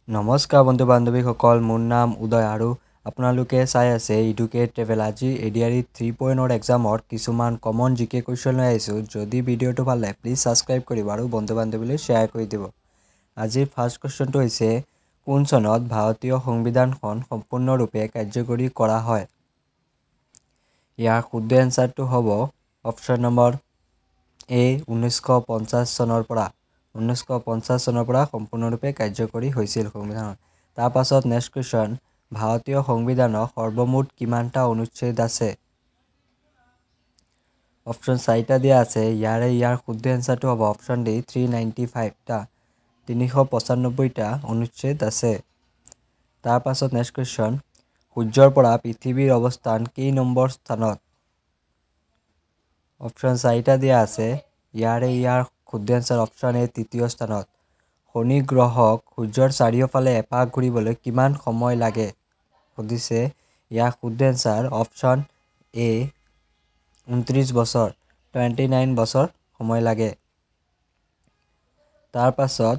নমস্কাৰ বন্ধু বান্ধৱীসকল, মোৰ নাম উদয় আৰু আপোনালোকে চাই আছে ইডুকেট ট্ৰেভেল। আজি এডিআৰই 3.0ৰ এক্সামৰ কিছুমান কমন জিকে কুৱেশ্যন লৈ আহিছোঁ। যদি ভিডিঅ'টো ভাল লাগে, প্লিজ ছাবস্ক্ৰাইব কৰিব আৰু বন্ধু বান্ধৱীলৈ শ্বেয়াৰ কৰি দিব। আজিৰ ফাৰ্ষ্ট কুৱেশ্যনটো হৈছে, কোন চনত ভাৰতীয় সংবিধানখন সম্পূৰ্ণৰূপে কাৰ্যকৰী কৰা হয়? ইয়াৰ শুদ্ধ এনচাৰটো হ'ব অপশ্যন নম্বৰ এ, 1950 চনৰ পৰা। 1950 চনৰ পৰা সম্পূৰ্ণৰূপে কাৰ্যকৰী হৈছিল সংবিধানত। তাৰপাছত নেক্সট কুৱেশ্যন, ভাৰতীয় সংবিধানত সৰ্বমুঠ কিমানটা অনুচ্ছেদ আছে? অপশ্যন চাৰিটা দিয়া আছে। ইয়াৰ শুদ্ধ এনচাৰটো হ'ব অপশ্যন ডি, 395টা, 395টা অনুচ্ছেদ আছে। তাৰপাছত নেক্সট কুৱেশ্যন, সূৰ্যৰ পৰা পৃথিৱীৰ অৱস্থান কেই নম্বৰ স্থানত? অপশ্যন চাৰিটা দিয়া আছে। ইয়াৰ শুদ্ধ এনচাৰ অপশ্যন এ, তৃতীয় স্থানত। শনি গ্ৰহক সূৰ্যৰ চাৰিওফালে এপাক ঘূৰিবলৈ কিমান সময় লাগে সুধিছে। ইয়াৰ শুদ্ধ এনচাৰ অপশ্যন এ, 29 বছৰ, 29 বছৰ সময় লাগে। তাৰপাছত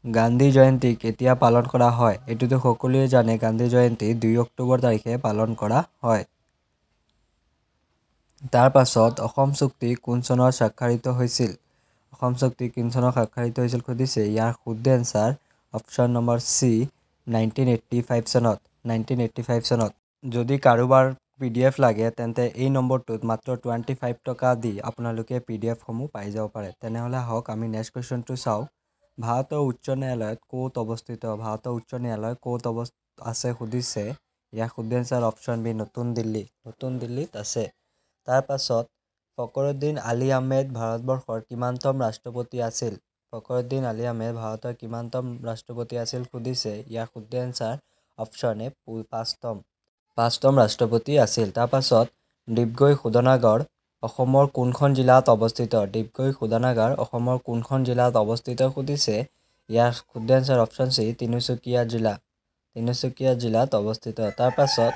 গান্ধী জয়ন্তী কেতিয়া পালন কৰা হয়? এইটোতো সকলোৱে জানে, গান্ধী জয়ন্তী 2 অক্টোবৰ তাৰিখে পালন কৰা হয়। তাৰপাছত অসম চুক্তি কোন চনত স্বাক্ষৰিত হৈছিল? অসম চুক্তি কোন চনত স্বাক্ষৰিত হৈছিল সুধিছে। ইয়াৰ শুদ্ধ এনচাৰ অপশ্যন নম্বৰ চি, 1985 চনত, 1985 চনত। যদি কাৰোবাৰ পিডিএফ লাগে, তেন্তে এই নম্বৰটোত মাত্ৰ 25 টকা দি আপোনালোকে পিডিএফসমূহ পাই যাব পাৰে। তেনেহ'লে আহক আমি নেক্সট কুৱেশ্যনটো চাওঁ। ভাৰতৰ উচ্চ ন্যায়ালয়ত ক'ত অৱস্থিত? ভাৰতৰ উচ্চ ন্যায়ালয় ক'ত আছে সুধিছে। ইয়াৰ শুদ্ধ এনচাৰ অপশ্যন বি, নতুন দিল্লী, নতুন দিল্লীত আছে। তাৰপাছত ফকৰুদ্দিন আলী আহমেদ ভাৰতবৰ্ষৰ কিমানতম ৰাষ্ট্ৰপতি আছিল? ফকৰুদ্দিন আলী আহমেদ ভাৰতৰ কিমানতম ৰাষ্ট্ৰপতি আছিল সুধিছে। ইয়াৰ শুদ্ধ এনচাৰ অপশ্যন এ, পাঁচতম, পাঁচতম ৰাষ্ট্ৰপতি আছিল। তাৰপাছত ডিগবৈ শোধনাগাৰ অসমৰ কোনখন জিলাত অৱস্থিত? ডিগবৈ শোধনাগাৰ অসমৰ কোনখন জিলাত অৱস্থিত সুধিছে। ইয়াৰ শুদ্ধ এনচাৰ অপশ্যন চি, তিনিচুকীয়া জিলা, তিনিচুকীয়া জিলাত অৱস্থিত। তাৰপাছত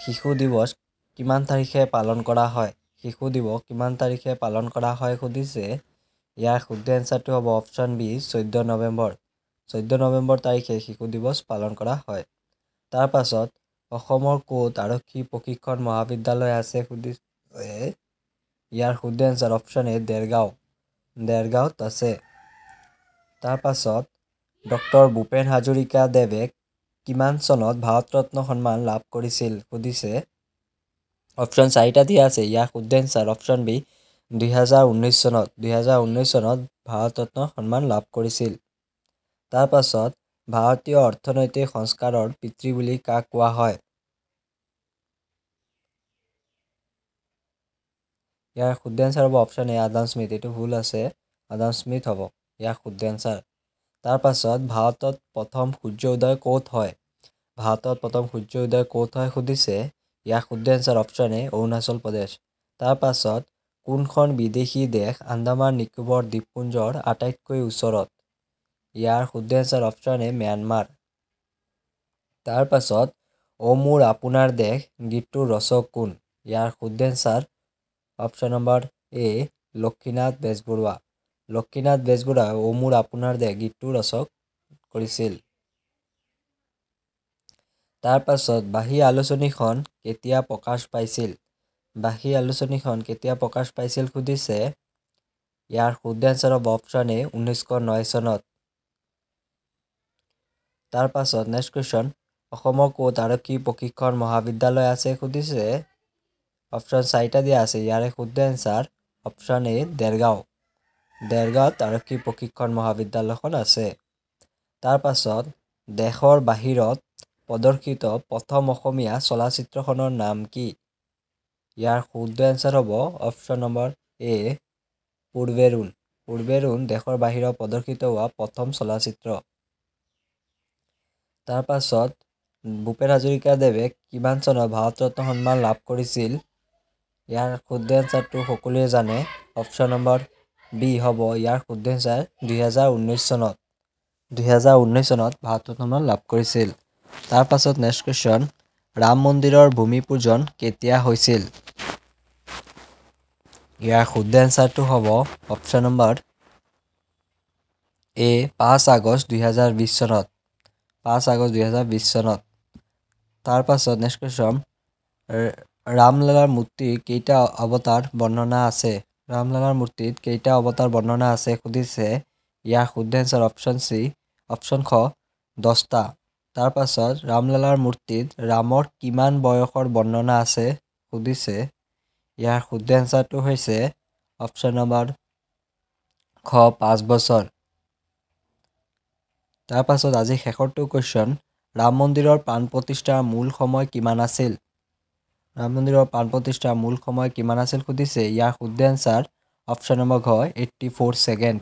শিশু দিৱস কিমান তাৰিখে পালন কৰা হয়? শিশু দিৱস কিমান তাৰিখে পালন কৰা হয় সুধিছে। ইয়াৰ শুদ্ধ এনচাৰটো হ'ব অপশ্যন বি, 14 নৱেম্বৰ, 14 নৱেম্বৰ তাৰিখে শিশু দিৱস পালন কৰা হয়। তাৰপাছত অসমৰ ক'ত আৰক্ষী প্ৰশিক্ষণ মহাবিদ্যালয় আছে সুধিছে। ইয়াৰ শুদ্ধ এনচাৰ অপশ্যন এ, দেৰগাঁও, দেৰগাঁৱত আছে। তাৰপাছত ডক্টৰ ভূপেন হাজৰিকা দেৱে কিমান চনত ভাৰতৰত্ন সন্মান লাভ কৰিছিল সুধিছে। অপশ্যন চাৰিটা দিয়া আছে। ইয়াৰ শুদ্ধ এনচাৰ অপশ্যন বি, 2019 চনত, 2019 চনত ভাৰতৰত্ন সন্মান লাভ কৰিছিল। তাৰপাছত ভাৰতীয় অৰ্থনৈতিক সংস্কাৰৰ পিতৃ বুলি কাক কোৱা হয়? ইয়াৰ শুদ্ধ এনচাৰ হ'ব অপশ্যন এ, আদাম স্মিথ। এইটো ভুল আছে, আদাম স্মিথ হ'ব ইয়াৰ শুদ্ধ এনচাৰ। তাৰপাছত ভাৰতত প্ৰথম সূৰ্য উদয় ক'ত হয়? ভাৰতত প্ৰথম সূৰ্য উদয় ক'ত হয় সুধিছে। ইয়াৰ শুদ্ধ answer option A, Arunachal Pradesh. তাৰপাছত কোনখন বিদেশী দেশ আন্দামান নিকোবৰ দ্বীপপুঞ্জৰ আটাইতকৈ ওচৰত? ইয়াৰ শুদ্ধ এনচাৰ অপশ্যন এ, ম্যানমাৰ। তাৰপাছত অ' মোৰ আপোনাৰ দেশ গীতটোৰ ৰচক কোন? ইয়াৰ শুদ্ধ এনচাৰ অপশ্যন নম্বৰ এ, লক্ষীনাথ বেজবৰুৱা। লক্ষীনাথ বেজবৰুৱাই অ' মোৰ আপোনাৰ দেশ গীতটো ৰচক কৰিছিল। তাৰপাছত বাঁহী আলোচনীখন কেতিয়া প্ৰকাশ পাইছিল? বাঁহী আলোচনীখন কেতিয়া প্ৰকাশ পাইছিল সুধিছে। ইয়াৰ শুদ্ধ এনচাৰ হ'ব অপশ্যন এ, 1909 চনত। তাৰপাছত নেক্সট কুৱেশ্যন, অসমৰ ক'ত আৰক্ষী প্ৰশিক্ষণ মহাবিদ্যালয় আছে সুধিছে। অপশ্যন চাৰিটা দিয়া আছে। ইয়াৰে শুদ্ধ এনচাৰ অপশ্যন এ, দেৰগাঁও, দেৰগাঁৱত আৰক্ষী প্ৰশিক্ষণ মহাবিদ্যালয়খন আছে। তাৰপাছত দেশৰ বাহিৰত প্ৰদৰ্শিত প্ৰথম অসমীয়া চলচ্চিত্ৰখনৰ নাম কি? ইয়াৰ শুদ্ধ এনচাৰ হ'ব অপশ্যন নম্বৰ এ, পূৰ্বেৰুণ। পূৰ্বেৰুণ দেশৰ বাহিৰত প্ৰদৰ্শিত হোৱা প্ৰথম চলচ্চিত্ৰ। তাৰপাছত ভূপেন হাজৰিকাদেৱে কিমান চনত ভাৰতৰত্ন সন্মান লাভ কৰিছিল? ইয়াৰ শুদ্ধ এনচাৰটো সকলোৱে জানে, অপশ্যন নম্বৰ বি হ'ব ইয়াৰ শুদ্ধ এনচাৰ, 2019 চনত, 2019 চনত ভাৰতৰত্ন সন্মান লাভ কৰিছিল। তাৰপাছত নেক্সট কুৱেশ্যন, ৰাম মন্দিৰৰ ভূমি পূজন কেতিয়া হৈছিল? ইয়াৰ শুদ্ধ এনচাৰটো হ'ব অপশ্যন নম্বৰ এ, 5 আগষ্ট 2020 চনত। 5 আগষ্ট 2020 চনত। তাৰ পাছত নেক্সট কুৱেশ্যন, ৰামলালাৰ মূৰ্তি কেইটা অৱতাৰ বৰ্ণনা আছে? ৰামলালাৰ মূৰ্তিত কেইটা অৱতাৰ বৰ্ণনা আছে সুধিছে। ইয়াৰ শুদ্ধ এনচাৰ অপশ্যন চি, অপশ্যন খ, 10টা। তাৰ পাছত ৰামলালাৰ মূৰ্তিত ৰামৰ কিমান বয়সৰ বৰ্ণনা আছে সুধিছে। ইয়াৰ শুদ্ধ এনচাৰটো হৈছে অপশ্যন নম্বৰ খ, 5 বছৰ। তাৰ পাছত আজি শেষৰটো কুৱেশ্যন, ৰাম মন্দিৰৰ প্ৰাণ প্ৰতিষ্ঠাৰ মূল সময় কিমান আছিল? ৰাম মন্দিৰৰ প্ৰাণ প্ৰতিষ্ঠাৰ মূল সময় কিমান আছিল সুধিছে। ইয়াৰ শুদ্ধ এনচাৰ অপশ্যন নম্বৰ ঘ, 84 ছেকেণ্ড।